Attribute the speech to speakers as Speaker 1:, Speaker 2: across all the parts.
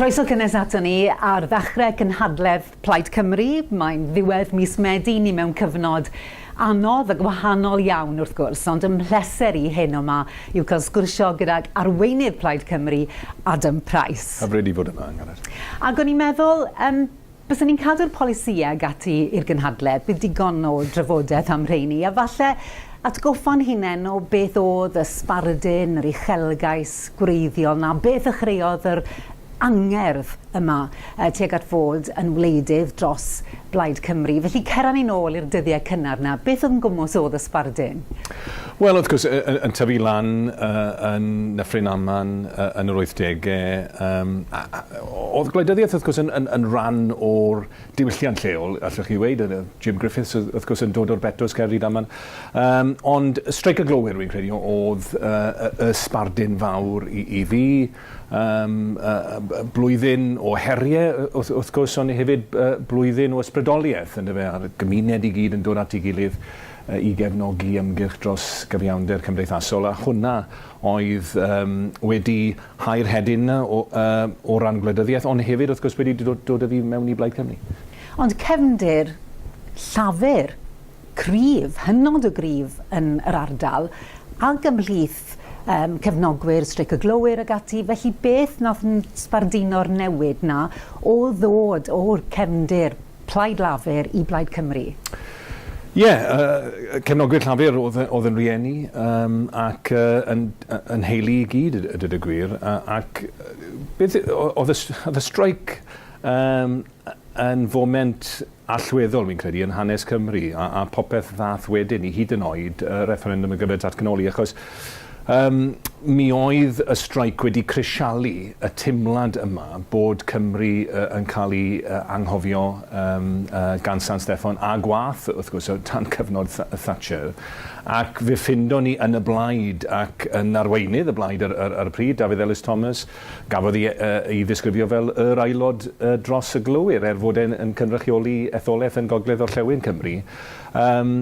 Speaker 1: Croeso cynnes ato ni ar ddechrau cynhadledd Plaid Cymru. Mae'n ddiwedd mis Medi, ni mewn cyfnod anodd a gwahanol iawn wrth gwrs, ond ym mhleser i heno 'ma yw cael sgwrsio gydag arweinydd Plaid Cymru, Adam Price.
Speaker 2: Hyfryd i fod yma, Angharad.
Speaker 1: Ac o'n i'n meddwl, um, byswn ni'n cadw'r polisïau ag ati i'r gynhadledd, bydd digon o drafodaeth am rheini, a falle atgoffa'n hunain o beth oedd y sbardun, yr uchelgais gwreiddiol 'na, beth ddechreuodd yr angerdd yma tuag at fod yn wleidydd dros Blaid Cymru. Felly cera ni nôl i'r dyddiau cynnar 'na. Beth oedd yn gwmws oedd y sbardun?
Speaker 2: Wel, wrth gwrs, yn tyfu lan yn Nyffryn Aman yn yr wythdegau, oedd gwleidyddiaeth wrth gwrs yn rhan o'r diwylliant lleol, allwch chi weud. Jim Griffiths wrth gwrs yn dod o'r Betws, ger Rydaman. Ond streic y glowyr, fi'n credu, oedd y sbardun fawr i fi. Yym blwyddyn o heriau wrth wrth gwrs ond hefyd blwyddyn o ysbrydoliaeth yndyfe a'r gymuned i gyd yn dod at ei gilydd i gefnogi ymgyrch dros gyfiawnder cymdeithasol a hwnna oedd yym wedi hau'r hedyn 'na o yy o ran gwleidyddiaeth ond hefyd wrth gwrs wedi dod dod â fi mewn i Blaid Cymru.
Speaker 1: Ond cefndir Llafur cryf, hynod o gryf yn yr ardal ac ymhlith yym cefnogwyr streic y glowyr ag ati, felly beth nath sbarduno'r newid 'na o ddod o'r cefndir Plaid Lafur i Blaid Cymru?
Speaker 2: Ie, yy cefnogwyr Llafur o'dd o'dd yn rieni yym ac yy yn yn nheulu i gyd a dweud y gwir ac beth o'dd y o'dd y streic yym yn foment allweddol, fi'n credu, yn hanes Cymru, a, a popeth ddath wedyn ni, hyd yn oed y refferendwm ar gyfer datganoli, achos um, mi oedd y streic wedi crisialu y teimlad yma bod Cymru uh, yn cael ei uh, anghofio um, uh, gan San Steffan a gwath, wrth gwrs, o dan cyfnod Thatcher. Ac fe ffindo ni yn y blaid ac yn arweinydd y blaid ar, ar, ar y pryd, Dafydd Elis-Thomas, Gafodd ei ei ddisgrifio fel yr aelod dros y glowyr, er fod e'n yn cynrychioli etholaeth yn gogledd-orllewin Cymru. Yym,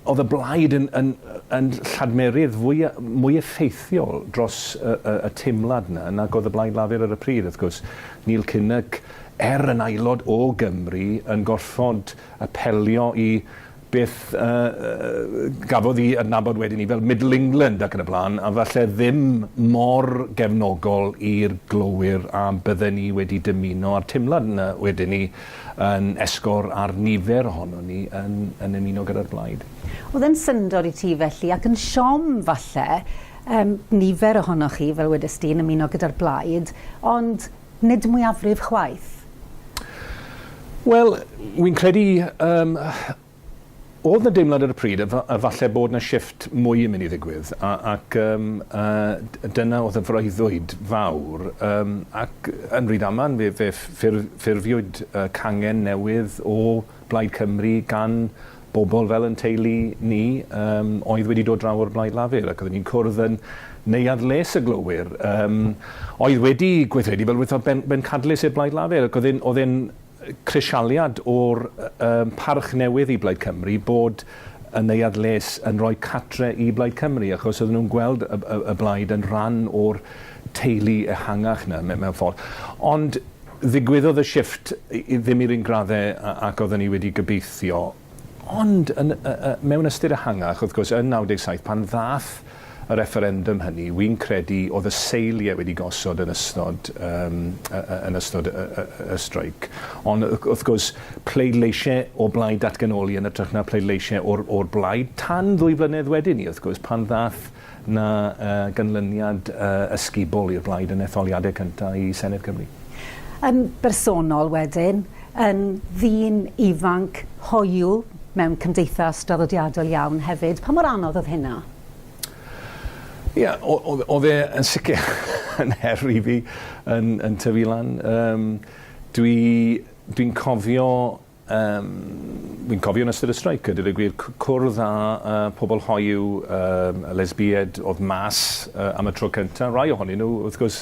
Speaker 2: oedd y blaid yn yn yn lladmerydd fwy mwy effeithiol dros y y y teimlad 'na nag oedd y Blaid Lafur ar y pryd, wrth gwrs. Neil Kinnock, er yn aelod o Gymru, yn gorfod apelio i beth uh, gafodd ei adnabod wedyn ni fel Middle England ac yn y blaen, a falle ddim mor gefnogol i'r glowyr a bydden ni wedi dymuno, a'r teimlad yna wedyn ni yn esgor ar nifer ohonon ni yn, yn ymuno gyda'r blaid.
Speaker 1: Oedd e'n syndod i ti felly, ac yn siom falle, um, nifer ohonoch chi, fel wedest ti, yn ymuno gyda'r blaid, ond nid mwyafrif chwaith.
Speaker 2: Wel, wi'n credu, um, oedd 'na deimlad ar y pryd, a falle bod 'na shifft mwy yn mynd i ddigwydd, a, ac um, uh, dyna oedd y freuddwyd fawr, um, ac yn Rydaman fe, fe ffurf, ffurfiwyd uh, cangen newydd o Blaid Cymru gan bobl fel yn teulu ni um, oedd wedi dod draw o'r Blaid Lafur ac oedden ni'n cwrdd yn Neuadd Les y Glowyr um, oedd wedi gweithredu fel rhywbeth o ben, bencadlys i'r Blaid Lafur ac oedd e'n crisialiad o'r um, parch newydd i Blaid Cymru bod y Neuadd Les yn rhoi catre i Blaid Cymru achos oedden nhw'n gweld y, y, y blaid yn rhan o'r teulu ehangach na mewn ffordd. Ond Ddigwyddodd y shifft ddim i'r un gradde ac oedden ni wedi gobeithio, ond yn, mewn ystyr ehangach, wrth gwrs, yn 97, pan ddath y refferendwm hynny, wi'n credu oedd y seiliau wedi gosod yn ystod, um, yn ystod y, y, y streic. Ond wrth gwrs, pleidleisiau o blaid datganoli yn ytrach na pleidleisiau o'r, or blaid tan ddwy flynedd wedyn ni, wrth gwrs, pan ddath na ganlyniad ysgubol i'r blaid yn etholiadau cyntaf i Senedd Cymru.
Speaker 1: Yn bersonol wedyn, yn ddyn ifanc hoyw mewn cymdeithas draddodiadol iawn hefyd, pa mor anodd oedd hynna?
Speaker 2: Ie, oedd e yn sicr yn her i fi yn, yn tyfu lan. Um, dwi, dwi'n cofio Yym, wi'n cofio yn ystod y streic, a dweud y gwir, cwrdd â uh, pobl hoyw, um, lesbied, oedd mas uh, am y tro cyntaf. Rai ohonyn nhw, wrth gwrs,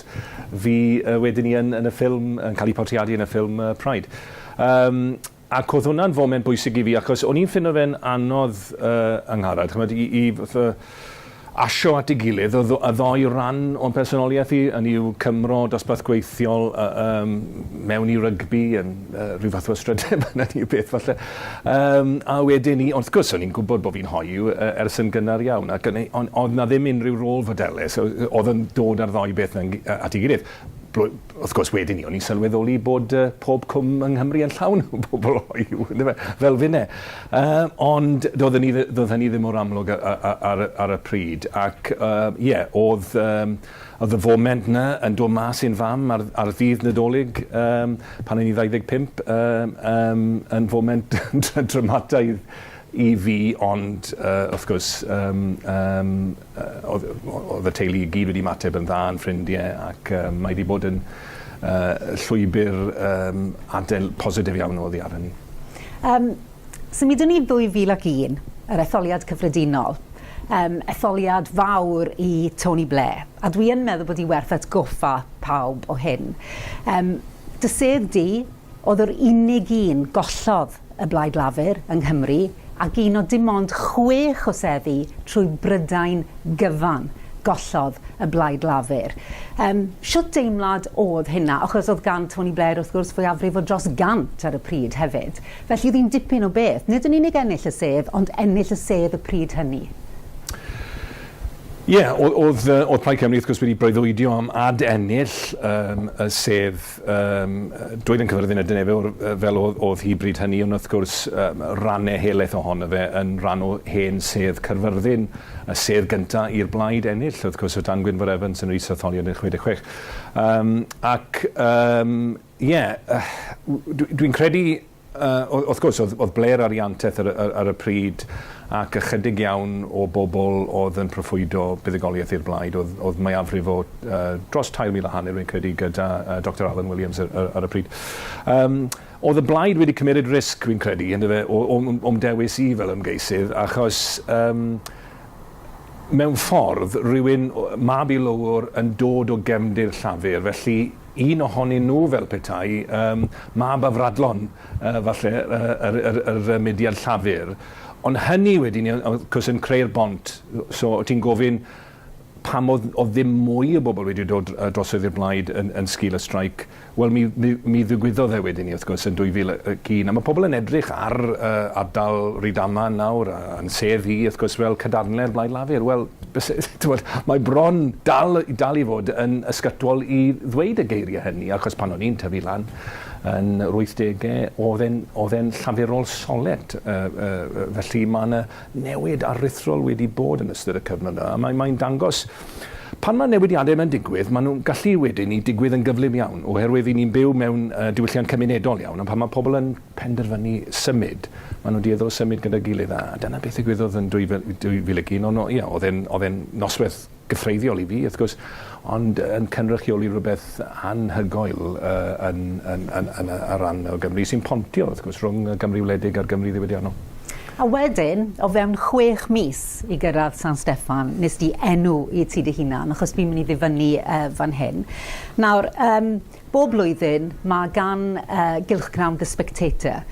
Speaker 2: fi uh, wedyn ni yn, yn y ffilm, yn cael eu portreadu yn y ffilm uh, Pride. Um, ac oedd hwnna'n foment bwysig i fi, achos o'n i'n ffindo fe'n anodd uh, Angharad, chymod, i, i, asio at ei gilydd y y ddou ran o'n personoliaeth i, hynny yw Cymro, dosbarth gweithiol, um, mewn i rygbi, yn rhyw fath o ystrydeb yn hynny o beth falle. A wedyn ni, ond wrth gwrs o'n i'n gwybod bod fi'n hoyw ers yn gynnar iawn, ac ond oedd na ddim unrhyw rôl fodelau, so oedd yn dod â'r ddou beth at ei gilydd. Wrth gwrs wedyn 'ny o'n i'n sylweddoli bod pob cwm yng Nghymru yn llawn o bobl hoyw yndyfe, fel finne. Ond doedd hynny doedd hynny ddim mor amlwg ar ar y pryd ac ie o'dd o'dd y foment 'na yn dod mas i'n fam ar ar ddydd Nadolig pan o'n i'n 25 yn foment dramataidd i fi ond wrth gwrs oedd, oedd y teulu i gyd wedi ymateb yn dda yn ffrindiau ac um, mae wedi bod yn uh, llwybr um, adel positif iawn oddi ar hynny.
Speaker 1: Symudwn ni 2001, yr etholiad cyffredinol. Etholiad fawr i Tony Blair, a dwi yn meddwl bod hi werth atgoffa pawb o hyn. Dy sedd di oedd yr unig un gollodd y Blaid Lafur yng Nghymru ac un o dim ond chwech o seddi trwy Brydain gyfan gollodd y Blaid Lafur. Yym, shwt deimlad o'dd hynna? Achos o'dd gan Tony Blair wrth gwrs fwyafrif o dros gant ar y pryd hefyd. Felly o'dd hi'n dipyn o beth, nid yn unig ennill y sedd, ond ennill y sedd y pryd hynny.
Speaker 2: Ie, o'dd o'dd Plaid Cymru wrth gwrs wedi breuddwydio am ad-ennill y sedd um, dweud yn Cyffyrddin y Dinefwr fel oedd, oedd hi bryd hynny, ond wrth gwrs um, rannau helaeth ohono fe yn rhan o hen sedd Caerfyrddin, y sedd gyntaf i'r blaid ennill, wrth gwrs, o dan Gwynfor Evans yn yr is-etholiad yn 66. Ac, ie, yeah, dwi'n dwi credu Wrth gwrs, oedd Blair ar ei anterth ar y pryd, ac ychydig iawn o bobl oedd yn proffwydo buddugoliaeth i'r blaid. Oedd mwyafrif o dros 3,500 rwy'n credu gyda Doctor Alan Williams ar y pryd. Oedd y blaid wedi cymeryd risg, rwy'n credu, yndyfe, o'm dewis i fel ymgeisydd, achos mewn ffordd, rhywun, mab i lowr yn dod o gefndir Llafur, felly un ohonyn nhw fel petai, mab afradlon, falle, yr, yr, yr mudiad Llafur. Ond hynny wedyn, wrth gwrs, yn creu'r bont. So, o ti'n gofyn pam oedd, oedd ddim mwy o bobl wedi dod drosodd i'r blaid yn, yn sgil y streic. Wel, mi, mi, mi ddigwyddodd e wedyn ni, wrth gwrs, yn 2001. A mae pobl yn edrych ar ardal Rydaman nawr, a'n sedd hi, wrth gwrs, fel cadarnle'r Blaid Lafur. Wel, T'mod, mae bron dal, dal i fod yn ysgytwol i ddweud y geiriau hynny, achos pan o'n i'n tyfu lan yn yr wythdegau, oedd e'n, oedd e'n llafurol solet. Felly mae yna newid aruthrol wedi bod yn ystod y cyfnod yna, a mae, mae'n dangos pan mae newidiadau yma'n digwydd, maen nhw'n gallu wedyn i digwydd yn gyflym iawn, oherwydd i ni'n byw mewn diwylliant cymunedol iawn, a pan mae pobl yn penderfynu symud, maen nhw'n dueddol o symud gyda'i gilydd, a dyna beth ddigwyddodd yn 2001, ond ia, oedd e'n oedd e'n noswaith gyffreiddiol i fi, wrth gwrs, ond yn cynrychioli rhywbeth anhygoel uh, yn, yn, yn, yn, y ran o Gymru sy'n pontio, wrth gwrs, rhwng y Gymru wledig a'r Gymru ddiwydiannol.
Speaker 1: A wedyn, o fewn chwech mis i gyrraedd San Steffan, nes di enw i ti dy hunan, achos fi'n mynd i ddifynnu fan hyn. Nawr, bob blwyddyn mae gan gylchgrawn The Spectator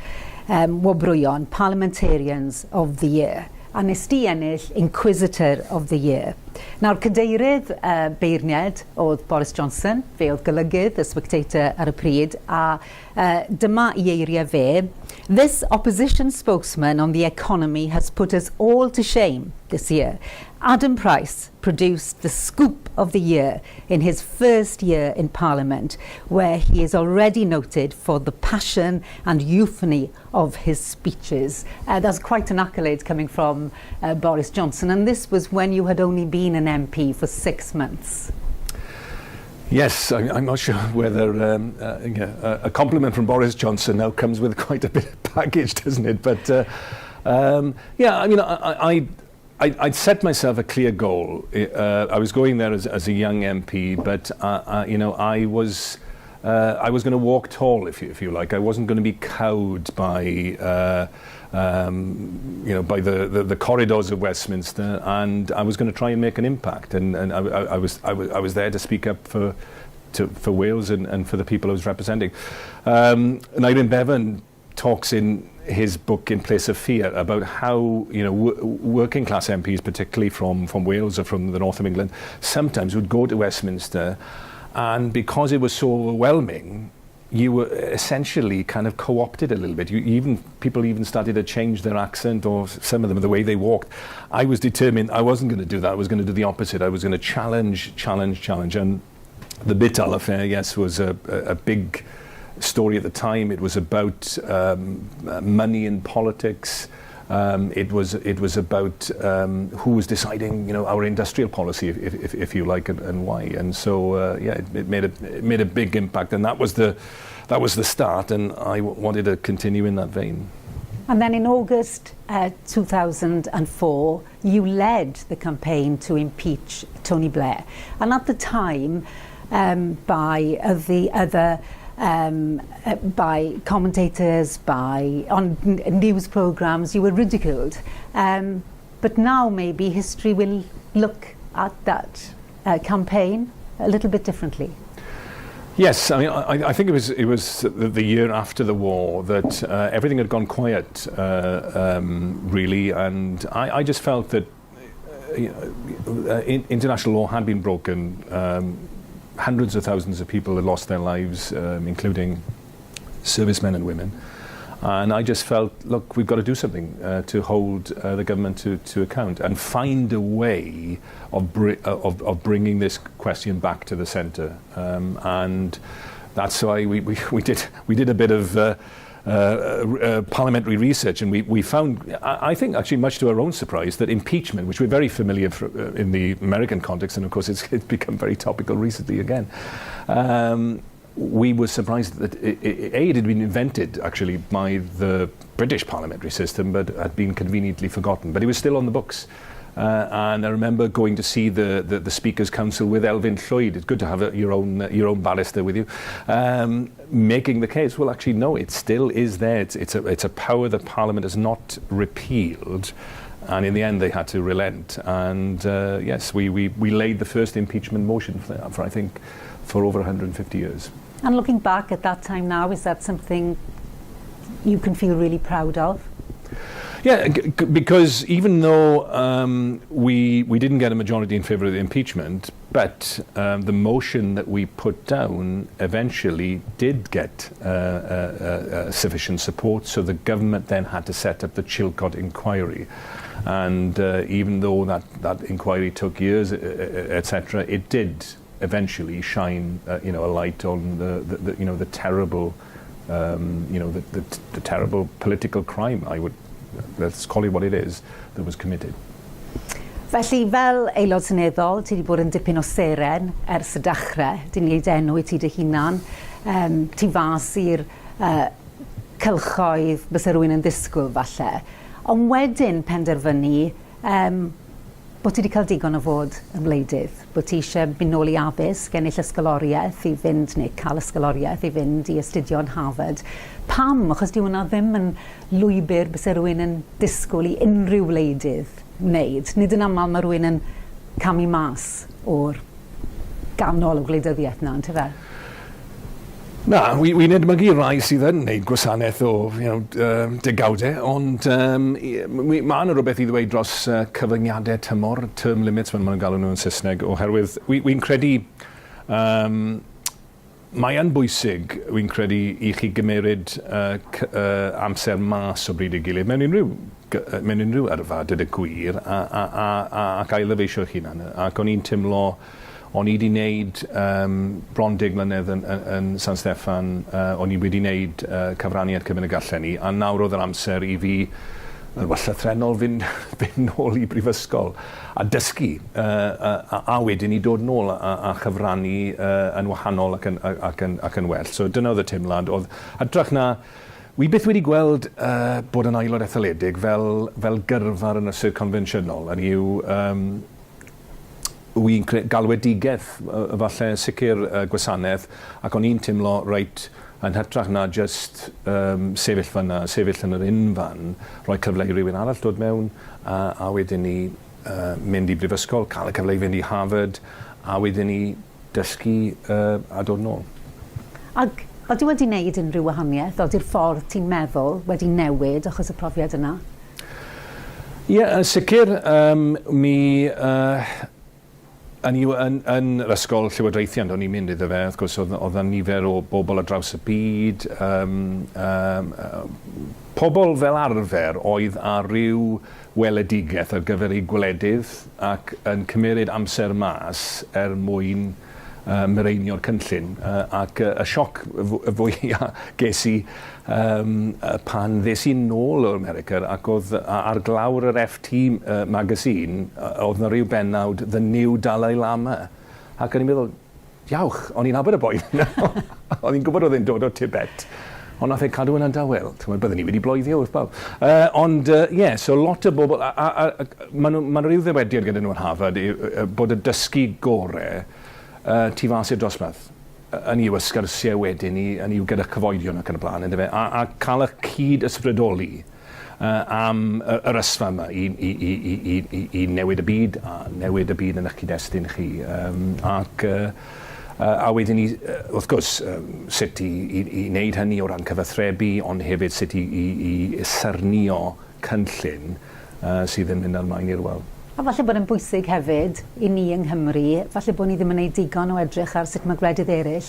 Speaker 1: wobrwyon Parliamentarians of the Year, a nes di ennill Inquisitor of the Year. Nawr, cadeirydd beirniaid oedd Boris Johnson, fe oedd golygydd The Spectator ar y pryd, a dyma ei eiriau fe, This opposition spokesman on the economy has put us all to shame this year. Adam Price produced the scoop of the year in his first year in Parliament, where he is already noted for the passion and euphony of his speeches. That's quite an accolade coming from Boris Johnson, and this was when you had only been an MP for 6 months.
Speaker 2: Yes, I'm not sure whether yeah, a compliment from Boris Johnson now comes with quite a bit of baggage, doesn't it? But yeah, I mean, I'd set myself a clear goal. I was going there as a young MP, but I was going to walk tall, if you like. I wasn't going to be cowed by by the corridors of Westminster, and I was going to try and make an impact. And I was there to speak up for Wales and for the people I was representing. Aneurin Bevan talks in his book In Place of Fear about how, you know, working class MPs, particularly from, from Wales or from the north of England, sometimes would go to Westminster and because it was so overwhelming, you were essentially kind of co-opted a little bit. You even people even started to change their accent or some of them the way they walked. I was determined I wasn't going to do that. I was going to do the opposite. I was going to challenge, challenge, challenge. And the Bittal affair, yes, was a, a, a big story at the time. It was about um, money in politics. Um, it was it was about um, who was deciding, you know, our industrial policy, if, if, if you like, and, and why. And so, uh, yeah, it, it made a it made a big impact, and that was the that was the start. And I wanted to continue in that vein.
Speaker 1: And then in August uh, 2004, you led the campaign to impeach Tony Blair. And at the time, um, by the other um, uh, by commentators, by on news programs, you were ridiculed. Um, but now maybe history will look at that uh, campaign a little bit differently.
Speaker 2: Yes, I mean, I, I think it was it was the, the year after the war that uh, everything had gone quiet, uh, um, really, and I, I just felt that uh, you know, uh, international law had been broken. Um, hundreds of thousands of people had lost their lives, um, including servicemen and women. And I just felt, look, we've got to do something uh, to hold uh, the government to, to account and find a way of, br uh, of, of bringing this question back to the centre. Um, and that's why we, we, we, did, we did a bit of uh, uh, uh, parliamentary research, and we, we found, I, I think actually much to our own surprise, that impeachment, which we're very familiar for, uh, in the American context, and of course it's, it's become very topical recently again, um, we were surprised that it, it, A, it had been invented actually by the British parliamentary system, but had been conveniently forgotten. But it was still on the books. Uh, and I remember going to see the, the, the Speaker's Council with Elfyn Llwyd. It's good to have a, your, own, uh, your own barrister with you. Um, making the case, well, actually, no, it still is there. It's, it's, a, it's a power that Parliament has not repealed. And in the end, they had to relent. And uh, yes, we, we, we laid the first impeachment motion for, for, I think, for over 150 years.
Speaker 1: And looking back at that time now, is that something you can feel really proud of?
Speaker 2: Yeah, because even though um, we, we didn't get a majority in favour of the impeachment, but um, the motion that we put down eventually did get uh, uh, uh, sufficient support, so the government then had to set up the Chilcot inquiry. And uh, even though that, that inquiry took years, etc., it did eventually shine uh, you know, a light on the, the, the, you know, the terrible um, you know, the, the, the terrible political crime, I would let's call it what it is, that was committed.
Speaker 1: Felly, fel aelod seneddol, ti wedi bod yn dipyn o seren ers y dechrau. Di wneud enw i ti dy hunan. Um, ti fas i'r uh, cylchoedd byse rhywun yn ddisgwyl falle. Ond wedyn penderfynu um, bod ti wedi cael digon o fod yn wleidydd, bod ti eisiau mynd nôl i addysg, ennill ysgoloriaeth i fynd, neu cael ysgoloriaeth i fynd i astudio yn Harvard. Pam? Achos di hwnna ddim yn lwybr byse rhywun yn disgwyl i unrhyw wleidydd wneud. Nid yn aml mae rhywun yn camu mas o'r ganol y gwleidyddiaeth na, yntyfe?
Speaker 2: Na, wi'n wi edmygu rai sydd yn wneud gwasanaeth o you know, uh, degawdau, ond um, mae yna rhywbeth i ddweud dros uh, cyfyngiadau tymor, term limits, fel maen nhw'n galw nhw yn Saesneg, oherwydd wi'n wi credu um, mae yn bwysig, wi'n credu, i chi gymeryd uh, uh, amser mas o bryd i gilydd mewn unrhyw, mewn unrhyw yrfa, dweud y gwir, a, a, a, a, ac ailddyfeisio'ch hunan. Ac o'n i'n teimlo o'n i wedi wneud um, bron deg mlynedd yn, yn, yn San Steffan, uh, o'n i wedi wneud uh, cyfraniad cymaint y gallen i, a nawr oedd yr amser i fi yn well llythrennol fynd, fynd nôl i brifysgol a dysgu uh, a, a wedyn i dod nôl a, a chyfrannu uh, yn wahanol ac yn, ac, yn, ac yn well. So dyna oedd y teimlad. Oedd, hytrach na, wi byth wedi gweld uh, bod yn aelod etholedig fel, fel gyrfa yn y sir confensiynol. Yn yw, um, wy'n galwedigaeth, falle sicr uh, gwasanaeth, ac o'n i'n teimlo, reit, yn hytrach na just um, sefyll fyna, sefyll yn yr unfan, rhoi cyfle i rywun arall dod mewn, a, a wedyn ni uh, mynd i brifysgol, cael y cyfle i fynd i Harvard, a wedyn ni dysgu uh, a dod nôl.
Speaker 1: Ac Odi wedi wneud unrhyw wahaniaeth? Odi'r ffordd ti'n meddwl wedi newid achos y profiad yna?
Speaker 2: Ie, yn sicr. Um, mi uh, yn, yn, yn yr ysgol llywodraethiant o'n i'n mynd iddo fe, wrth gwrs oedd, oedd yna nifer o bobl ar draws y byd, um, um, pobl fel arfer oedd ar ryw weledigaeth ar gyfer eu gwledydd ac yn cymeryd amser mas er mwyn uh, mireinio'r cynllun. Uh, ac uh, y sioc fwya ges i um, pan ddes i nôl o'r America ac oedd ar glawr yr FT uh, magazine, oedd na rhyw bennawd The New Dalai Lama. Ac o'n i'n meddwl, Jawch, o'n i'n nabod y boi 'na. O'n i'n gwybod oedd e'n dod o Tibet. Ond nath e cadw hwnna'n dawel. T'mod, bydden i wedi bloeddio wrth bawb. Uh, ond, ie, uh, yeah, so lot o bobl... A, a, a, maen nhw, ma rhyw ddywediad gyda nhw yn Harvard i, uh, bod y dysgu gore uh, tu fas i'r dosbarth yn i'w ysgyrsiau wedyn i, yn i'w gyda cyfoedion ac yn y blaen, yndyfe? A, a cael y cyd ysbrydoli am yr ysfa yma i, i, i, i, i, i newid y byd a newid y byd yn eich cyd-destun chi. Um, ac uh, a wedyn ni, wrth gwrs, um, sut i, i, i wneud hynny o ran cyfathrebu, ond hefyd sut i, i, i sernio cynllun uh, sydd yn mynd â'r maen i'r wal.
Speaker 1: A falle bod e'n bwysig hefyd i ni yng Nghymru, falle bod ni ddim yn gwneud digon o edrych ar sut mae gwledydd eraill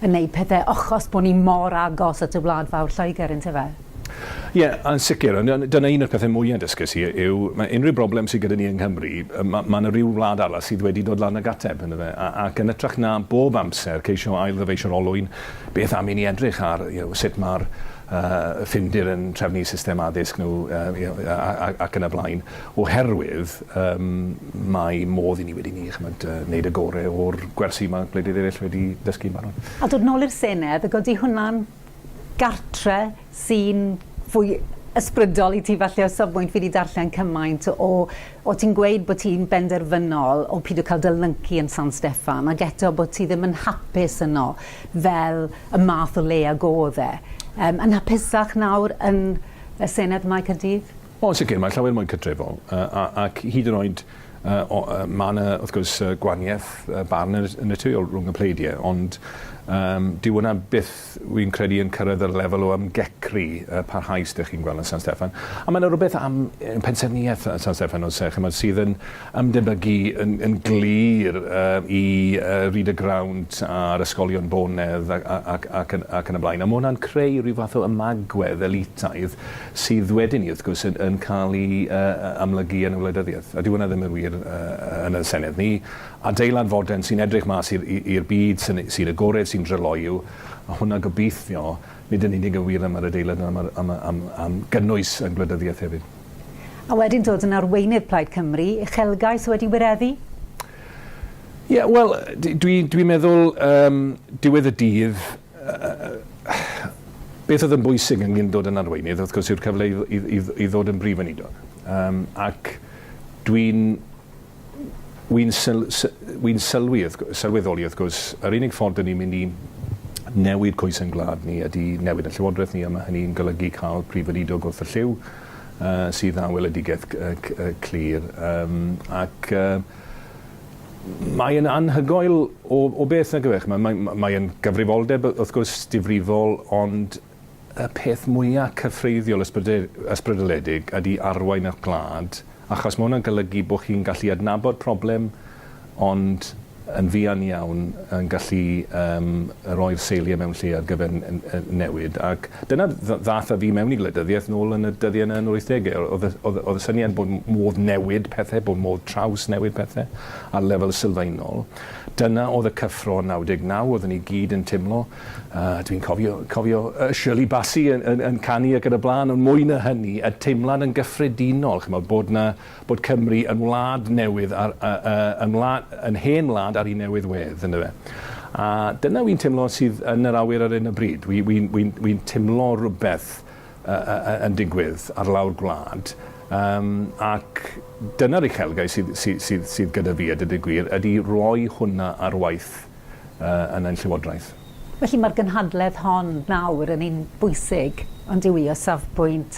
Speaker 1: yn neud pethe ochos bod ni mor agos at y wlad fawr Lloegr yntyfe?
Speaker 2: Ie, yn sicr. Dyna un o'r pethau mwyaf dysgus i yw mae unrhyw broblem sydd gyda ni yng Nghymru, mae ma yna rhyw wlad arall sydd wedi dod lan ag ateb, yndyfe? Ac yn ytrach na bob amser ceisio ail-ddyfeisio'r olwyn, beth am i ni edrych ar you know, sut mae'r uh, Ffindir yn trefnu system addysg nhw uh, you know, ac yn y blaen, oherwydd um, mae modd i ni wedi ni chymod, uh, wneud y gorau o'r gwersi mae gwledydd eraill wedi dysgu'n barod.
Speaker 1: A dod nôl i'r Senedd, ac oeddi hwnna'n gartre sy'n fwy ysbrydol i ti falle o safbwynt fi 'di darllen cymaint o o ti'n gweud bod ti'n benderfynol o pido cael dy lyncu yn San Steffan ag eto bod ti ddim yn hapus yno fel y math o le ag o'dd e. Yym yn hapusach nawr yn y Senedd ym Mae Caerdydd?
Speaker 2: O yn sicr, mae llawer mwy cartrefol yy a ac hyd yn oed yy o yy ma' 'na wrth gwrs yy gwahaniaeth yy barn yn yn naturiol rhwng y pleidie ond yym dyw wnna byth wi'n credu yn cyrraedd y lefel o ymgecru parhaus dych chi'n gweld yn San Steffan. A mae yna rhywbeth am pensaernïaeth yn San Steffan oes e, chimod, sydd yn ymdebygu yn, yn glir uh, i uh, Rhyd y Grawnt a'r ysgolion bonedd ac, ac, ac, yn, ac yn y blaen. A mae hwnna'n creu rhyw fath o ymagwedd elitaidd sydd wedyn ni, wrth gwrs, yn, yn cael ei uh, amlygu yn y wleidyddiaeth. A dyw hwnna ddim yn wir uh, yn y Senedd ni. Adeilad fodern sy'n edrych mas i'r byd, sy'n sy'n agored, sy'n dryloyw, a hwnna gobeithio, nid yn unig yn wir am yr adeilad ond am am am am gynnwys yn gwleidyddiaeth hefyd.
Speaker 1: A wedyn dod yn arweinydd Plaid Cymru, uchelgais wedi wireddu?
Speaker 2: Ie, wel, dwi dwi'n meddwl yym diwedd y dydd yy beth oedd yn bwysig ynglyn dod yn arweinydd wrth gwrs yw'r cyfle i i i i ddod yn brif weinidog. Yym ac dwi'n Wi'n syl- sy- wi'n sylwi wrth gw- sylweddoli wrth gwrs, yr unig ffordd 'dyn ni'n mynd i newid coesau'n gwlad ni ydy newid y Llywodraeth ni, a ma' hynny'n golygu cael Prif Weinidog wrth y llyw yy sydd â weledigaeth c- yy c- yy clir yym ac yy mae yn anhygoel o o beth nag yw e ch'mo' mae mae yn gyfrifoldeb wrth gwrs difrifol ond y peth mwya cyffreithiol ysbrydoledig ydy arwain eich gwlad, achos mae hwnna'n golygu bod chi'n gallu adnabod problem, ond yn fuan iawn yn gallu um, roi'r seiliau mewn lle ar gyfer newid. Ac dyna ddath â fi mewn i gwleidyddiaeth nôl yn y dyddiau yna yn yr 80au. Oedd, oedd, oedd y syniad bod modd newid pethau, bod modd traws newid pethau ar lefel sylfaenol. Dyna oedd y cyffro yn 99, oedden ni gyd yn timlo. Uh, dwi'n cofio, cofio uh, Shirley Bassey yn, yn, yn canu ac yn y blaen, ond mwy na hynny, y teimlad yn gyffredinol, chymod, bod, na, bod Cymru yn wlad newydd, ar, uh, uh, yn, wlad, yn hen wlad ar ei newydd wedd, yndyfe. A dyna wy'n teimlo sydd yn yr awyr ar hyn o bryd. Wy'n wi, wi, wi teimlo rhywbeth uh, uh, yn digwydd ar lawr gwlad, um, ac dyna'r uchelgais sydd, sydd, sydd, sydd gyda fi a dweud y gwir, ydy roi hwnna ar waith yn ein llywodraeth.
Speaker 1: Felly mae'r gynhadledd hon nawr yn un bwysig, on'd yw 'i, o safbwynt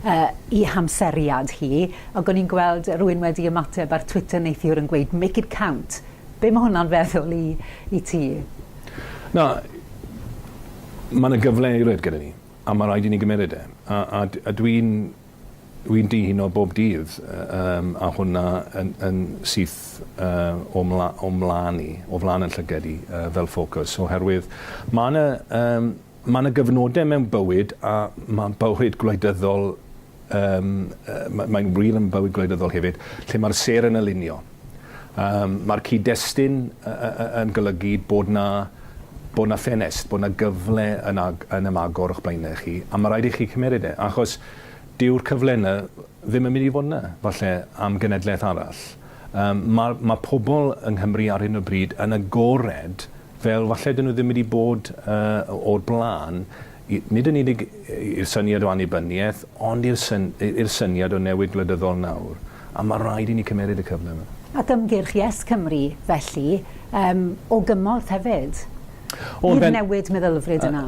Speaker 1: yy 'i hamseriad hi, ac o'n i'n gweld rywun wedi ymateb ar Twitter neithiwr yn gweud make it count. Be' ma' hwnna'n feddwl i i ti?
Speaker 2: Na, Mae yna gyfle eilaidd gyda ni, a mae rhaid i ni gymeryd e. A, a, a dwi'n Dwi'n dihuno bob dydd yym a hwnna yn yn syth yy o mla- o mlân i, o flan 'yn llyged i yy fel ffocws oherwydd ma' 'na yym ma' 'na gyfnode mewn bywyd a ma' bywyd gwleidyddol yym yy ma' mae'n wir am bywyd gwleidyddol hefyd lle ma'r sêr yn alinio. Yym ma'r cyd-destun yy yy yy yn golygu bod 'na bod 'na ffenest, bod 'na gyfle yn ag- yn ymagor o'ch blaene chi a ma' raid i chi cymeryd e achos dyw'r cyfle 'na ddim yn mynd i fod 'na falle am genedlaeth arall. Yym ma' ma' pobl yng Nghymru ar hyn o bryd yn agored fel falle 'dyn nhw ddim wedi bod yy o'r bla'n i, nid yn unig i'r syniad o annibyniaeth ond i'r syn- i'r syniad o newid gwleidyddol nawr a ma' raid i ni cymeryd y cyfle 'ma.
Speaker 1: Ac ymgyrch Yes Cymru felly yym o gymorth hefyd
Speaker 2: O yn
Speaker 1: i'r
Speaker 2: ben-
Speaker 1: newid meddylfryd yna?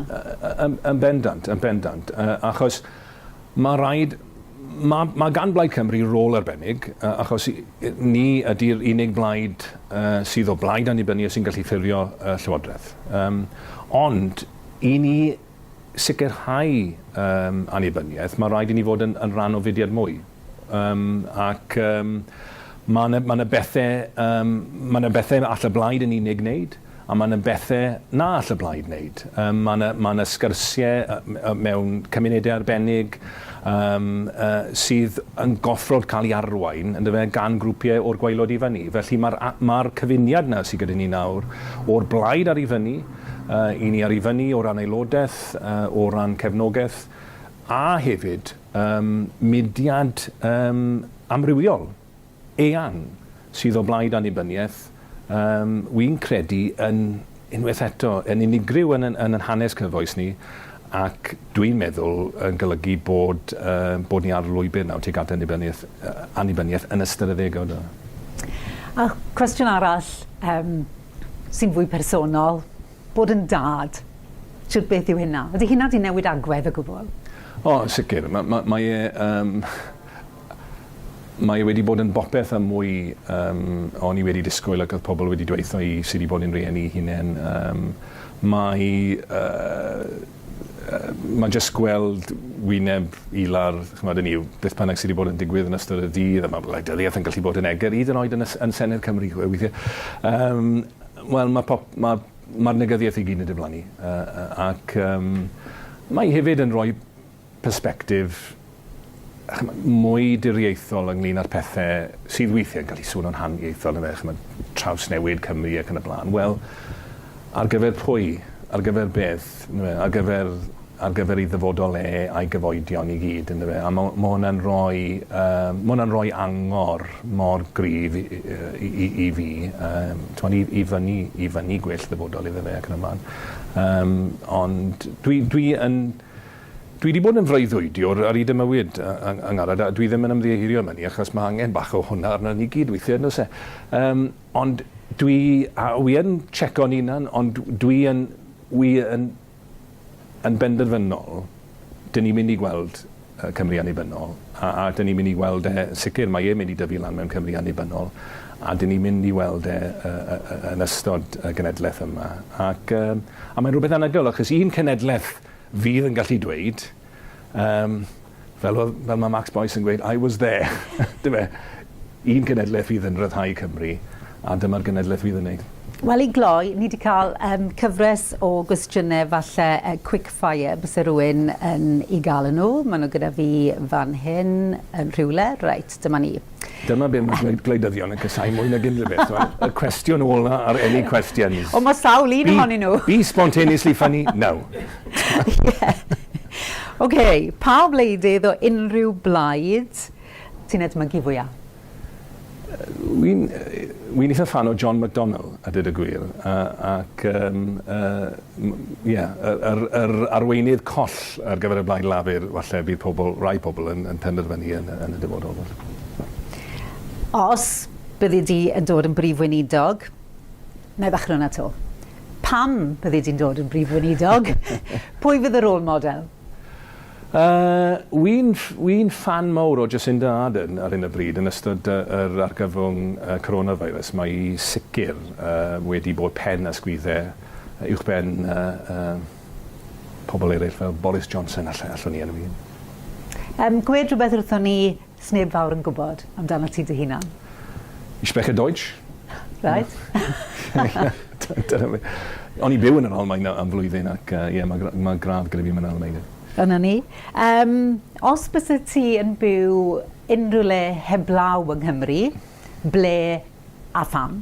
Speaker 2: Yn yn bendant yn bendant yy achos Mae rhaid... Mae, mae gan Blaid Cymru rôl arbennig, uh, achos ni ydy'r unig blaid uh, sydd o blaid annibyniaeth sy'n gallu ffurfio uh, Llywodraeth. Um, ond, i ni sicrhau um, annibyniaeth, mae rhaid i ni fod yn, yn rhan o fudiad mwy. Um, ac um, mae yna ma bethau, um, ma bethau all y blaid yn unig wneud, A mae 'na bethe na all y Blaid wneud. Yym mae 'na mae 'na sgyrsie mewn cymunedau arbennig yym yy sydd yn goffrod cael ei arwain, yndyfe, gan grwpiau o'r gwaelod i fyny. Felly mae'r a- mae'r cyfuniad 'na sydd gyda ni nawr o'r Blaid ar i fyny, yy i ni ar i fyny o ran aelodaeth, yy o ran cefnogaeth, a hefyd yym mudiad yym amrywiol. eang sydd o blaid annibyniaeth, yym, wi'n credu yn, unwaith eto, yn unigryw yn yn yn hanes cyfoes ni, ac dwi'n meddwl yn golygu bod yy bod ni ar lwybr nawr tuag at annibyniaeth yy annibyniaeth yn ystod y ddegawd yma.
Speaker 1: A cwestiwn arall yym sy'n fwy personol, bod yn dad, shwt beth yw hynna? Ydy hynna 'di newid agwedd o gwbl?
Speaker 2: O, yn sicr. Ma' ma' mae e yym Mae e wedi bod yn bopeth a mwy yym o'n i wedi disgwyl ac oedd pobl wedi dweutho i sy 'di bod yn rieni eu hunain. Yym mae yy yy ma' jyst gweld wyneb Ilar, ch'mod 'yn ni yw beth bynnag sy 'di bod yn digwydd yn ystod y dydd a ma' gwleidyddiaeth yn gallu bod yn eger hyd yn oed yn y s- yn Senedd Cymru weithie. Yym wel ma' pop- ma' ma'r negyddiaeth i gyd yn diflannu yy yy ac yym mae hefyd yn rhoi persbectif ch'mod mwy diriaethol ynglŷn â'r pethe sydd weithie yn gallu swnio'n haniaethol yndyfe ch'mod trawsnewid Cymru ac yn y bla'n. Wel ar gyfer pwy? Ar gyfer beth? Yndyfe? Ar gyfer ar gyfer ei ddyfodol e a'i gyfoedion i gyd yndyfe? A ma' ma' hwnna'n rhoi yy ma' hwnna'n rhoi angor mor gryf i i i i fi yym t'mod i i fyny i fyny gwell ddyfodol iddo fe ac yn y bla'n. Yym ond dwi dwi yn Dwi 'di bod yn freuddwydiwr ar hyd 'y mywyd, yng Angharad, a dwi ddim yn ymddiheurio am hynny, achos mae angen bach o hwnna arnon ni gyd weithiau, yn does e? Yym, ond dwi, a wi yn checo'n hunan, ond dwi yn, wi yn, yn benderfynol, dyn ni'n mynd i gweld Cymru annibynnol, a, a dyn ni'n mynd i weld e, sicr mae e'n mynd i dyfu lan mewn Cymru annibynnol, a dyn ni'n mynd i weld e yn ystod y genedlaeth yma. Ac, a mae'n rhywbeth anhygoel, achos un cenedlaeth fydd yn gallu dweud, um, fel, oedd, fel mae Max Boyce yn gweud, I was there. Dim e? Un genedlaeth fydd yn rhyddhau Cymru, a dyma'r genedlaeth fydd yn neud.
Speaker 1: Wel, i gloi, ni wedi cael um, cyfres o gwestiynau falle uh, quick fire byse rhywun yn i gael yn nhw. Maen nhw gyda fi fan hyn yn rhywle. Reit, dyma ni.
Speaker 2: Dyma be mae gwleidyddion yn casau mwy nag unrhyw beth. Y cwestiwn ola ar any questions.
Speaker 1: O, mae sawl un ohonyn nhw.
Speaker 2: Be spontaneously funny? No.
Speaker 1: yeah. OK, pa wleidydd o unrhyw blaid ti'n edmygu fwyaf?
Speaker 2: Wy'n wi eitha fan o John McDonnell, a dweud y gwir, ac um, uh, yeah, yr, yr, yr arweinydd coll ar gyfer y Blaid Lafur, falle bydd pobl, rai pobl yn, yn penderfynu yn, yn y dyfodol.
Speaker 1: Os byddi di yn dod yn brif weinidog, na i ddechrau hwnna to. Pam byddi di'n dod yn brif weinidog? Pwy fydd y rôl model?
Speaker 2: Yy, wi'n wi'n ffan mawr o Jacinda Ardern ar hyn o bryd yn ystod yy yr argyfwng yy coronavirus. Mae hi sicr yy wedi bod pen a sgwydde uwchben yy yy pobl eraill fel Boris Johnson alle, allwn ni enwi.
Speaker 1: Gwed rhywbeth wrthon ni sneb fawr yn gwybod amdano ti dy hunan.
Speaker 2: Ich spreche Deutsch.
Speaker 1: Right.
Speaker 2: Dyna fe. O'n i'n byw yn yr Almaen am flwyddyn ac ie, mae ma gradd gyda fi mewn Almaeneg.
Speaker 1: Yna ni. Os byse ti yn byw unrhyw le heblaw yng Nghymru, ble a pham?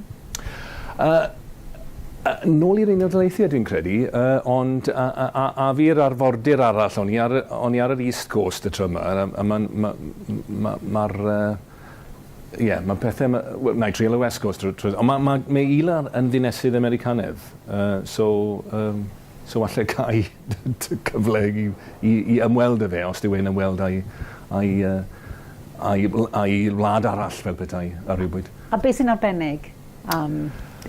Speaker 2: Nôl i'r Unol Daleithiau dwi'n credu, ond a, a, a, a fi'r arfordir arall, o'n i ar, o'n i ar yr East Coast y tro yma, a, a mae'n ma, ma, ma'r ie, mae pethau, wel, na i trial y West Coast, ond mae ma, ma Ila yn ddinesydd Americanedd, so, so falle cael cyfle i ymweld â fe, os dyw e'n ymweld â'i, â'i, â'i, â'i wlad arall fel petai ar rywbryd.
Speaker 1: A beth sy'n arbennig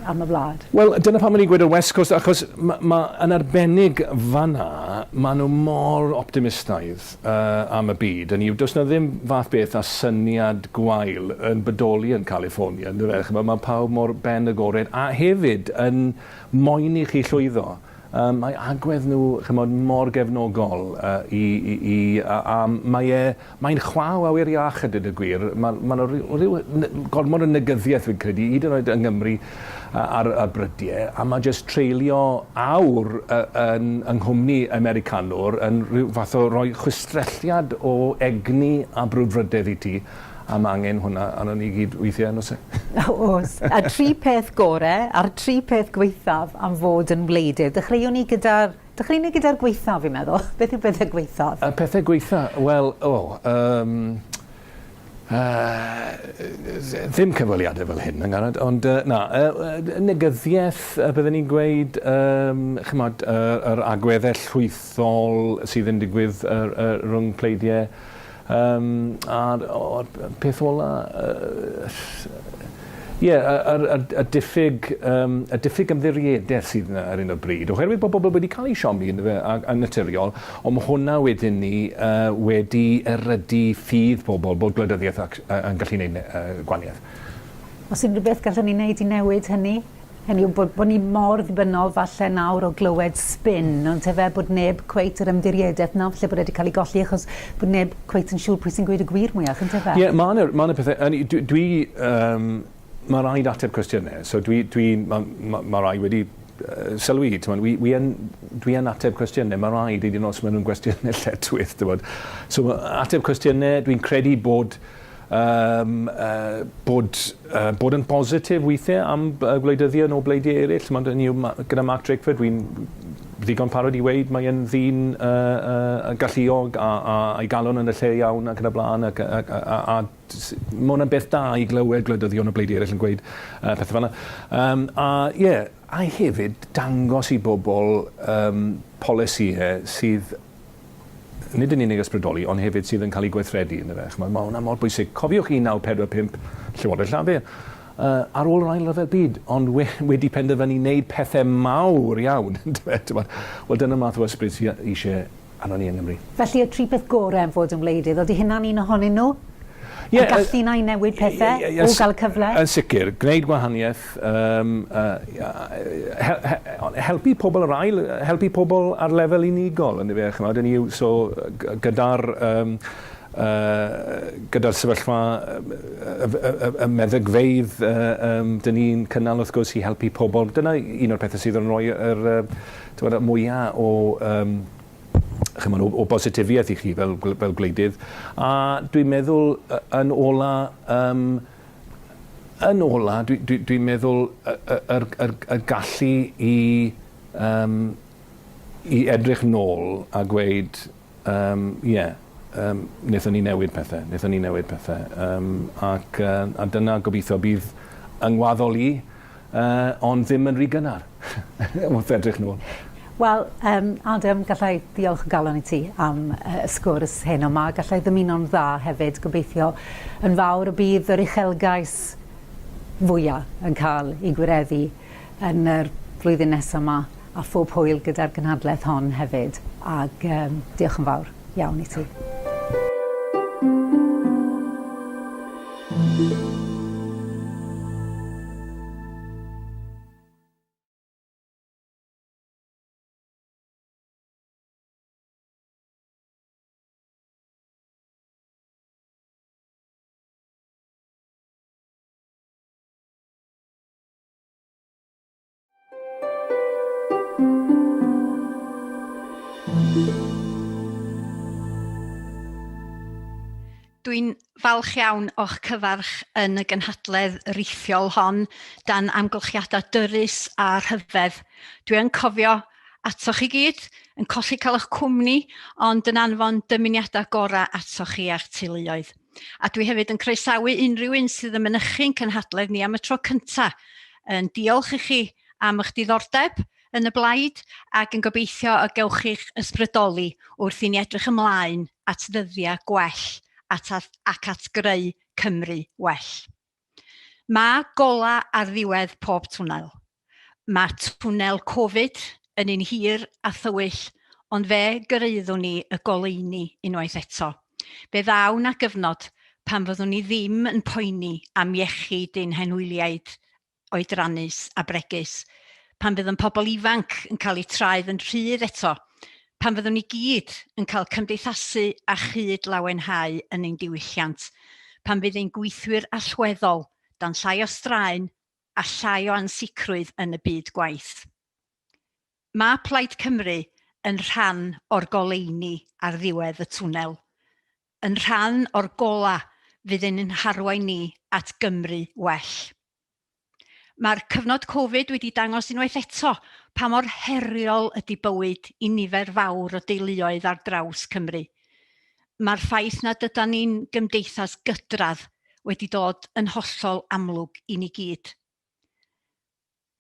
Speaker 1: am y wlad?
Speaker 2: Wel, dyna pam o'n i'n gweud y West Coast, achos ma, ma, yn arbennig fanna, maen nhw mor optimistaidd am y byd. Hynny yw, does 'na ddim fath beth â syniad gwael yn bodoli yn California, yndyfe? Chimod, mae pawb mor ben agored, a hefyd yn moyn i chi llwyddo. Mae agwedd nhw, chimod, mor gefnogol i, i, i, a, a mae e, mae'n chwa o awyr iach a dweud y gwir. Mae, ma 'na ryw, ryw gormod o negyddiaeth fi'n credu, hyd yn oed yng Nghymru ar, ar brydiau, a mae jyst treulio awr yn, yng nghwmni Americanwr yn rhyw fath o roi chwistrelliad o egni a brwdfrydedd i ti, a mae angen hwnna arnon ni gyd weithiau, yn oes e?
Speaker 1: Oes. Y tri peth gore a'r tri peth gwaethaf am fod yn wleidydd. Dechreuwn ni gyda'r dechreuwn ni gyda'r gwaethaf, fi'n meddwl. Beth yw pethau gwaethaf?
Speaker 2: Y pethau gwaetha? Wel, o, yym, ddim cyfweliadau fel hyn, Angharad, ond na, negyddiaeth, bydden ni'n gweud, chimod, yr agweddau llwythol sydd yn digwydd rhwng pleidiau. A'r peth ola, ie, yr, yr, y diffyg, y diffyg ymddiriedaeth sydd yna ar hyn o bryd, oherwydd bod bobl wedi cael eu siomi yndyfe, yn naturiol, ond mae hwnna wedyn ni wedi erydu ffydd pobl bod gwleidyddiaeth ac, yn gallu gwneud gwahaniaeth.
Speaker 1: Oes unrhyw beth gallwn ni wneud i newid hynny? Hynny yw bod, bod ni mor ddibynnol falle nawr o glywed spin, ond tefe bod neb cweit yr ymddiriedaeth 'na falle bod e 'di cael ei golli achos bod neb cweit yn siŵr pwy sy'n gweud y gwir mwyach, yntefe?
Speaker 2: Ie, ma' 'na ma' 'na pethe, yn dwi dwi yym ma' raid ateb cwestiyne, so dwi dwi ma' ma' ma' rai wedi sylwi, t'mod, wi wi yn dwi yn ateb cwestiyne, ma' raid, hyd yn o'd os ma' nw'n gwestiyne lletchwith, t'mod. So ateb cwestiyne, dwi'n credu bod Yym yy bod yy bod yn bositif weithiau am yy gwleidyddion o bleidiau eraill. Chimod, hynny yw, ma- gyda Mark Drakeford dwi'n ddigon parod i weud mae e'n ddyn yy yy galluog a a a'i galon yn y lle iawn ac yn y blaen ac ac a a a ma' hwnna'n beth da i glywed gwleidyddion o bleidiau eraill yn gweud yy pethe fel 'na. Yym a ie, a hefyd dangos i bobl yym polisïau sydd nid yn unig ysbrydoli, ond hefyd sydd yn cael eu gweithredu, yndyfe? Chimod, mae hwnna mor bwysig. Cofiwch 1945, Llywodraeth Llafur, ar ôl yr Ail Ryfel Byd, ond we, wedi penderfynu wneud pethau mawr iawn, yndyfe? T'mod, wel dyna math o ysbryd sydd eisiau arnon ni yng Nghymru.
Speaker 1: Felly y tri peth gorau am fod yn wleidydd, oeddi hynna'n un ohonyn nhw? Y gallu 'na i newid pethe, o gael y cyfle?
Speaker 2: Yn sicr, gwneud gwahaniaeth, yym helpu pobl yr ail, helpu pobl ar lefel unigol, yndyfe, chimod, hynny yw, so gyda'r yym gyda'r sefyllfa y meddygfeydd yym 'dyn ni'n cynnal wrth gwrs i helpu pobl, dyna un o'r pethe sydd yn rhoi yr t'mod y mwya o yym chimod, o, o bositifiaeth i chi fel, fel gwleidydd. A dwi'n meddwl yn ola, um, yn ola, dwi'n dwi, dwi meddwl y, y, y, y, y gallu i, um, i edrych nôl a gweud, um, yeah, um, wnaethon ni newid pethau, wnaethon ni newid pethau. Um, ac, a dyna gobeithio bydd yng ngwaddol i, Yy, ond ddim yn rhy gynnar, wrth edrych nôl.
Speaker 1: Wel, yym, Adam, galla i ddiolch o galon i ti am y sgwrs heno 'ma. Galla i ddymuno'n dda hefyd, gobeithio yn fawr y bydd yr uchelgais fwya yn cael ei gwireddu yn yr flwyddyn nesa 'ma, a phob hwyl gyda'r gynhadledd hon hefyd, ag yym diolch yn fawr iawn i ti.
Speaker 3: Dwi'n falch iawn o'ch cyfarch yn y gynhadledd rithiol hon dan amgylchiadau dyrys a rhyfedd. Dwi yn cofio atoch chi gyd, yn colli cael eich cwmni, ond yn anfon dymuniadau gorau atoch chi a'ch teuluoedd. A dwi hefyd yn croesawu unrhyw un sydd yn mynychu'n cynhadledd ni am y tro cyntaf. Yn diolch i chi am eich diddordeb yn y blaid ac yn gobeithio y gewch chi'ch ysbrydoli wrth i ni edrych ymlaen at ddyddiau gwell at, ac at greu Cymru well. Mae golau ar ddiwedd pob twnnel. Mae twnnel Covid yn un hir a thywyll, ond fe gyrhaeddwn ni y goleuni unwaith eto. Fe ddaw 'na gyfnod pan fyddwn ni ddim yn poeni am iechyd ein henwyliaid oedrannus a bregus, pan fydd yn pobl ifanc yn cael eu traed yn rhydd eto, pan fyddwn ni gyd yn cael cymdeithasu a chyd lawenhau yn ein diwylliant, pan fydd ein gweithwyr allweddol dan llai o straen a llai o ansicrwydd yn y byd gwaith. Mae Plaid Cymru yn rhan o'r goleuni ar ddiwedd y twnnel, yn rhan o'r golau fydd yn ein harwain ni at Gymru well. Mae'r cyfnod Covid wedi dangos unwaith eto pa mor heriol ydy bywyd i nifer fawr o deuluoedd ar draws Cymru. Mae'r ffaith nad ydan ni'n gymdeithas gydradd wedi dod yn hollol amlwg i ni gyd.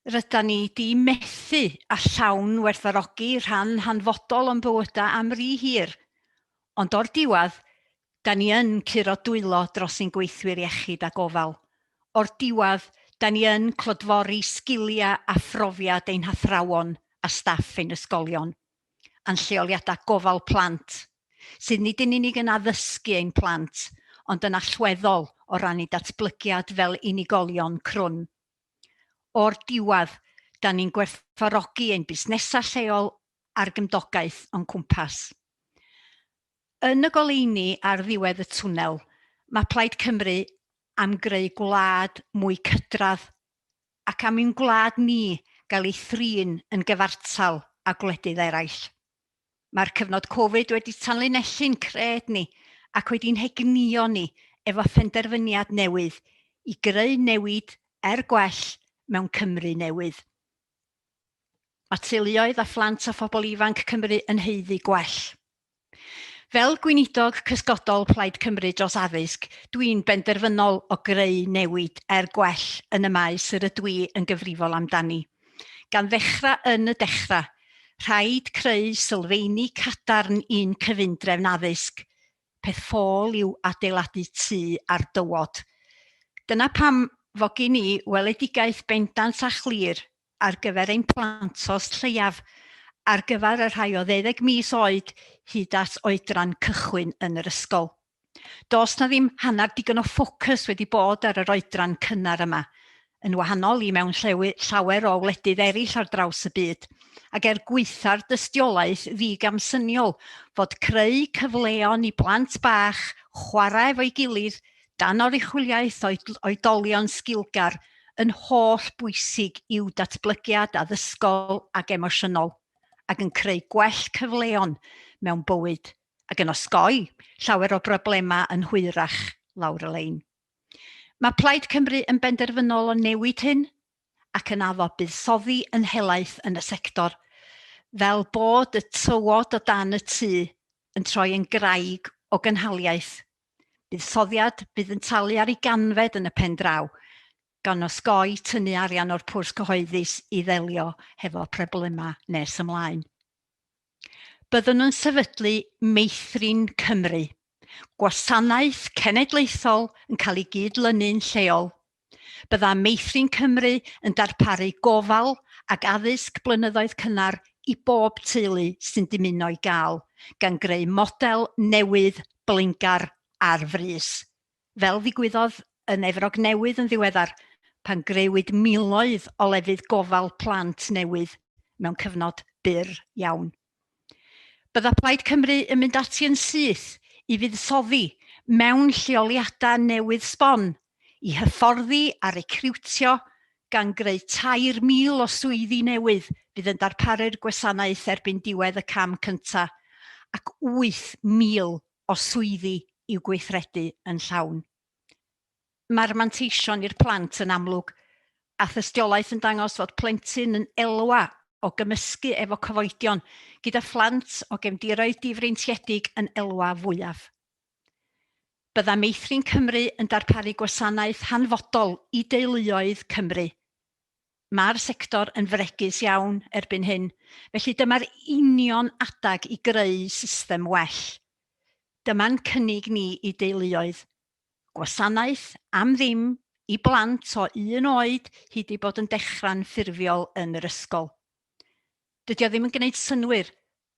Speaker 3: Rydan ni 'di methu a llawn werthfawrogi rhan hanfodol o'n bywydau am ry hir, ond o'r diwedd, 'da ni yn curo dwylo dros ein gweithwyr iechyd a gofal. O'r diwedd, 'da ni yn clodfori sgiliau a phrofiad ein hathrawon a staff ein ysgolion, a'n lleoliadau gofal plant, sydd nid yn unig yn addysgu ein plant, ond yn allweddol o ran eu datblygiad fel unigolion crwn. O'r diwedd, 'da ni'n gwerthfawrogi ein busnesau lleol a'r gymdogaeth o'n cwmpas. Yn y goleuni ar ddiwedd y twnnel, mae Plaid Cymru am greu gwlad mwy cydradd ac am i'n gwlad ni gael ei thrin yn gyfartal â gwledydd eraill. Mae'r cyfnod Covid wedi tanlinellu'n cred ni ac wedi'n hegnïo ni efo phenderfyniad newydd i greu newid er gwell mewn Cymru newydd. Mae teuluoedd a phlant a phobl ifanc Cymru yn haeddu gwell. Fel Gweinidog Cysgodol Plaid Cymru dros Addysg, dwi'n benderfynol o greu newid er gwell yn y maes yr ydw i yn gyfrifol amdani. Gan ddechrau yn y dechrau, rhaid creu sylfeini cadarn i'n cyfundrefn addysg. Peth ffôl yw adeiladu tŷ ar dywod. Dyna pam fo gin i weledigaeth bendant a chlir ar gyfer ein plantos lleiaf, ar gyfer y rhai o ddeuddeg mis oed hyd at oedran cychwyn yn yr ysgol. Does 'na ddim hanner digon o ffocws wedi bod ar yr oedran cynnar yma, yn wahanol i mewn llawer o wledydd eraill ar draws y byd, ac er gwaetha'r dystiolaeth ddigamsyniol fod creu cyfleon i blant bach chwarae efo'i gilydd dan oruchwyliaeth oedolion sgilgar yn holl bwysig i'w datblygiad addysgol ac emosiynol, ac yn creu gwell cyfleon mewn bywyd ac yn osgoi llawer o broblemau yn hwyrach lawr y lein. Mae Plaid Cymru yn benderfynol o newid hyn ac yn addo buddsoddi yn helaeth yn y sector, fel bod y tywod o dan y tŷ yn troi yn graig o gynhaliaeth. Buddsoddiad fydd yn talu ar ei ganfed yn y pen draw, gan osgoi tynnu arian o'r pwrs cyhoeddus i ddelio hefo problemau nes ymlaen. Byddwn yn sefydlu Meithrin Cymru, gwasanaeth cenedlaethol yn cael ei gyd-lynu'n lleol. Bydda Meithrin Cymru yn darparu gofal ac addysg blynyddoedd cynnar i bob teulu sy'n dymuno ei gael, gan greu model newydd blaengar ar frys. Fel ddigwyddodd yn Efrog Newydd yn ddiweddar, pan grëwyd miloedd o lefydd gofal plant newydd mewn cyfnod byr iawn. Bydda Plaid Cymru yn mynd ati yn syth i fuddsoddi mewn lleoliadau newydd sbon, i hyfforddi a recriwtio, gan greu 3,000 o swyddi newydd fydd yn darparu'r gwasanaeth erbyn diwedd y cam cyntaf, ac 8,000 o swyddi. i'w gweithredu yn llawn. Mae'r manteision i'r plant yn amlwg, a thystiolaeth yn dangos fod plentyn yn elwa o gymysgu efo cyfoedion, gyda phlant o gefndiroedd difreintiedig yn elwa fwyaf. Bydda Meithrin Cymru yn darparu gwasanaeth hanfodol i deuluoedd Cymru. Mae'r sector yn fregus iawn erbyn hyn, felly dyma'r union adag i greu system well. Dyma'n cynnig ni i deuluoedd. Gwasanaeth am ddim i blant o un oed hyd eu bod yn dechrau'n ffurfiol yn yr ysgol. Dydy o ddim yn gwneud synnwyr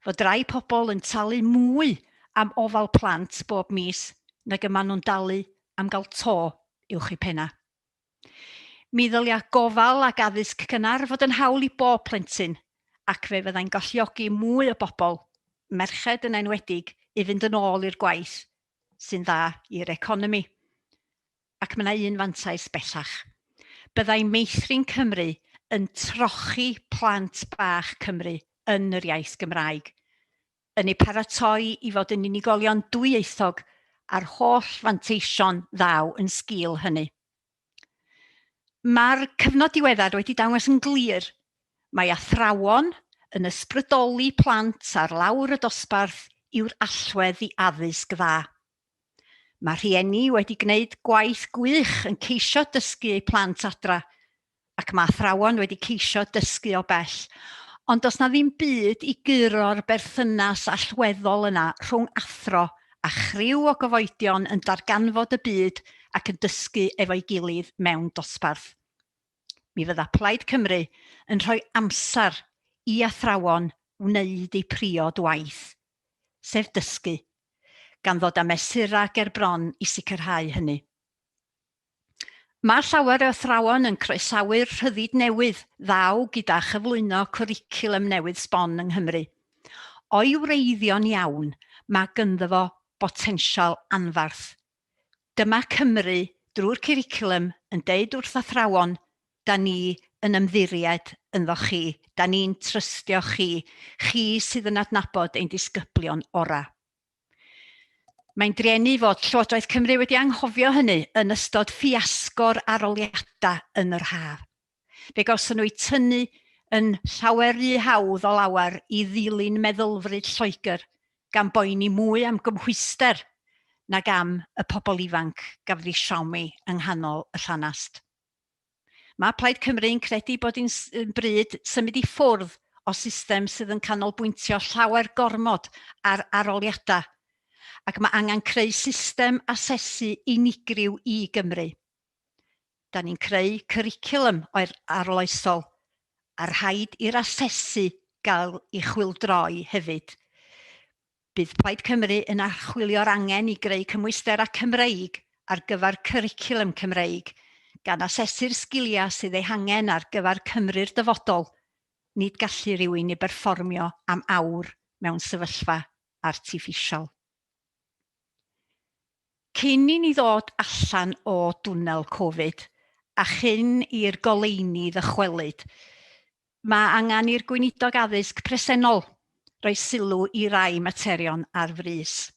Speaker 3: fod rai pobl yn talu mwy am ofal plant bob mis nag y maen nhw'n dalu am gael to uwch eu pennau. Mi ddylia gofal ac addysg cynnar fod yn hawl i bob plentyn, ac fe fyddai'n galluogi mwy o bobl, merched yn enwedig, i fynd yn ôl i'r gwaith, sy'n dda i'r economi. Ac mae yna un fantais bellach. Byddai Meithrin Cymru yn trochi plant bach Cymru yn yr iaith Gymraeg, yn eu paratoi i fod yn unigolion dwyieithog a'r holl fanteision ddaw yn sgil hynny. Mae'r cyfnod diweddar wedi dangos yn glir mai athrawon yn ysbrydoli plant ar lawr y dosbarth yw'r allwedd i addysg dda. Mae rhieni wedi gwneud gwaith gwych yn ceisio dysgu eu plant adra, ac mae athrawon wedi ceisio dysgu o bell, ond does 'na ddim byd i guro'r berthynas allweddol yna rhwng athro a chriw o gyfoedion yn darganfod y byd ac yn dysgu efo'i gilydd mewn dosbarth. Mi fydda Plaid Cymru yn rhoi amser i athrawon wneud eu priod waith, sef dysgu, gan ddod â mesurau ger bron i sicrhau hynny. Mae llawer o athrawon yn croesawu'r rhyddid newydd ddaw gyda chyflwyno cwricwlwm newydd sbon yng Nghymru. O'i wreiddio'n iawn, mae gynddo fo botensial anferth. Dyma Cymru, drwy'r cwricwlwm, yn deud wrth athrawon, 'da ni yn ymddiried ynddo chi, 'da ni'n trystio chi, chi sydd yn adnabod ein disgyblion orau. Mae'n drueni fod Llywodraeth Cymru wedi anghofio hynny yn ystod ffiasgo'r aroliadau yn yr haf. Fe gawson nhw eu tynnu yn llawer rhy hawdd o lawer i ddilyn meddylfryd Lloegr, gan boeni mwy am gymhwyster nag am y pobl ifanc gafodd eu siomi yng nghanol y llanast. Mae Plaid Cymru yn credu bod hi'n bryd symud i ffwrdd o system sydd yn canolbwyntio llawer gormod ar aroliadau, ac mae angen creu system asesu unigryw i Gymru. Da ni'n creu cwricwlwm oer arloesol, a rhaid i'r asesu gael ei chwyldroi hefyd. Bydd Plaid Cymru yn archwilio'r angen i greu cymwysterau Cymreig ar gyfer cwricwlwm Cymreig, gan asesu'r sgiliau sydd eu hangen ar gyfer Cymru'r dyfodol, nid gallu rhywun i berfformio am awr mewn sefyllfa artiffisial. Cyn i ni ddod allan o dwnnel Covid a chyn i'r goleuni ddychwelyd, mae angen i'r Gweinidog Addysg presennol roi sylw i rai materion ar frys.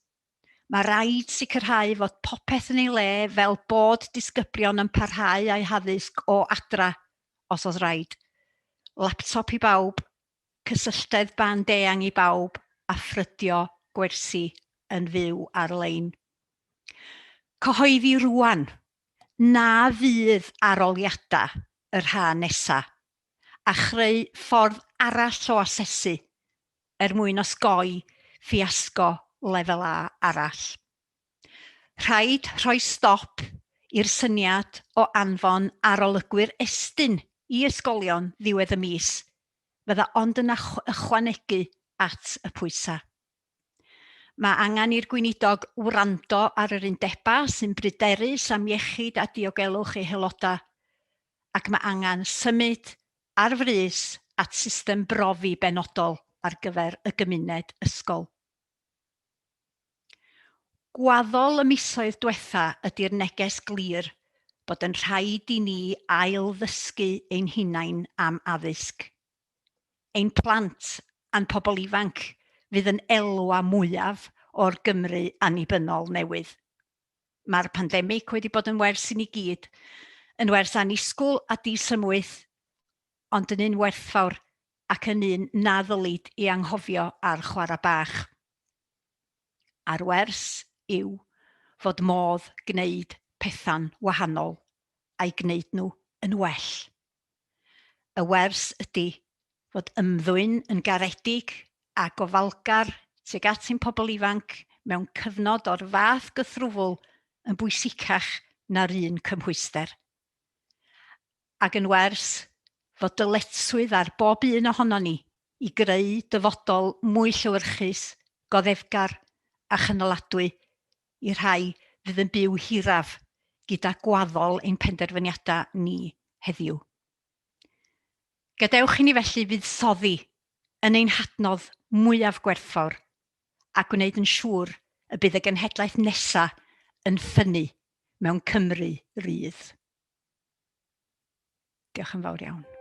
Speaker 3: Mae rhaid sicrhau fod popeth yn ei le fel bod disgyblion yn parhau â'u haddysg o adra, os oes raid. Laptop i bawb, cysylltedd band eang i bawb a ffrydio gwersi yn fyw ar-lein. Cyhoeddi rŵan na fydd aroliadau yr ha' nesa' a chreu ffordd arall o asesu er mwyn osgoi ffiasgo lefel A arall. Rhaid rhoi stop i'r syniad o anfon arolygwyr Estyn i ysgolion ddiwedd y mis, fydda ond yn ychwanegu at y pwysau. Mae angen i'r Gweinidog wrando ar yr undebau sy'n bryderus am iechyd a diogelwch eu haelodau, ac mae angen symud ar frys at system brofi benodol ar gyfer y gymuned ysgol. Gwaddol y misoedd dwetha ydi'r neges glir bod yn rhaid i ni ail-ddysgu ein hunain am addysg. Ein plant a'n pobl ifanc fydd yn elwa mwyaf o'r Gymru annibynnol newydd. Mae'r pandemig wedi bod yn wers i ni gyd, yn wers annisgwyl a disymwyth, ond yn un werthfawr ac yn un na ddylid ei anghofio ar chwarae bach. A'r wers yw fod modd gwneud pethau'n wahanol a'u gwneud nhw yn well. Y wers ydy fod ymddwyn yn garedig a gofalgar tuag at ein pobl ifanc mewn cyfnod o'r fath gythrwfl yn bwysicach na'r un cymhwyster. Ac yn wers fod dyletswydd ar bob un ohonon ni i greu dyfodol mwy llewyrchus, goddefgar a chynaladwy i'r rhai fydd yn byw hiraf gyda gwaddol ein penderfyniadau ni heddiw. Gadewch i ni felly fuddsoddi yn ein hadnodd mwyaf gwerthfawr a gwneud yn siŵr y bydd y genhedlaeth nesaf yn ffynnu mewn Cymru rydd. Diolch yn fawr iawn.